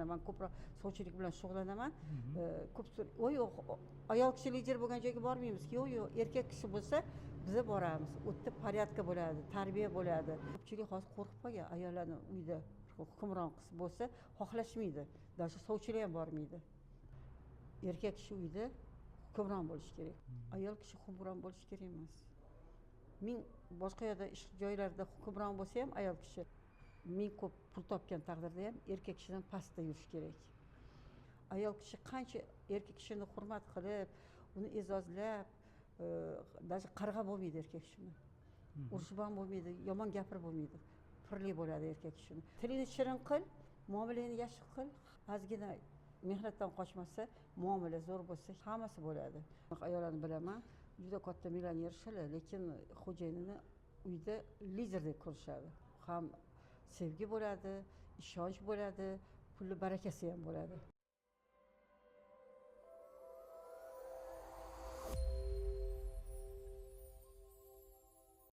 Man ko'proq sovchilik bilan shug'ullanaman. Ko'p "Voy, yo'q, ayol kishi lider bo'lgan joyga bormaymiz". Yo'q, yo'q, erkak kishi bo'lsa, biza boramiz. U yerda порядка bo'ladi, tarbiya bo'ladi. Ko'pchilik hozir qo'rqib qolgan, ayollarni uyda hukmron qiz bo'lsa, xohlashmaydi, даже sovchilar ham bormaydi. Erkak kishi uyda hukmron bo'lishi kerak, ayol kishi hukmron bo'lishi kerak emas. Ming boshqa yerda, ish joylarida hukmron bo'lsa ham, ayol kishi ming ko'p pul topgan taqdirda ham erkak kishidan pastda yurishi kerak. Ayol kishi qancha erkak kishini hurmat qilib, uni e'zozlab, даже qarg'ab bo'lmaydi erkak kishini, urishib ham bo'lmaydi, yomon gapirib bo'lmaydi, pirlik bo'ladi erkak kishini. Tilingni shirin qil, muomalangni yaxshi qil, ozgina mehnatdan qochmasa, muomala zo'r bo'lsa, hammasi bo'ladi. Ayollarni bilaman, juda katta millioner shular, lekin xo'jayinini uyda lider deb ko'rishadi. Ham sevgi bo'ladi, ishonch bo'ladi, pulni barakasi ham bo'ladi.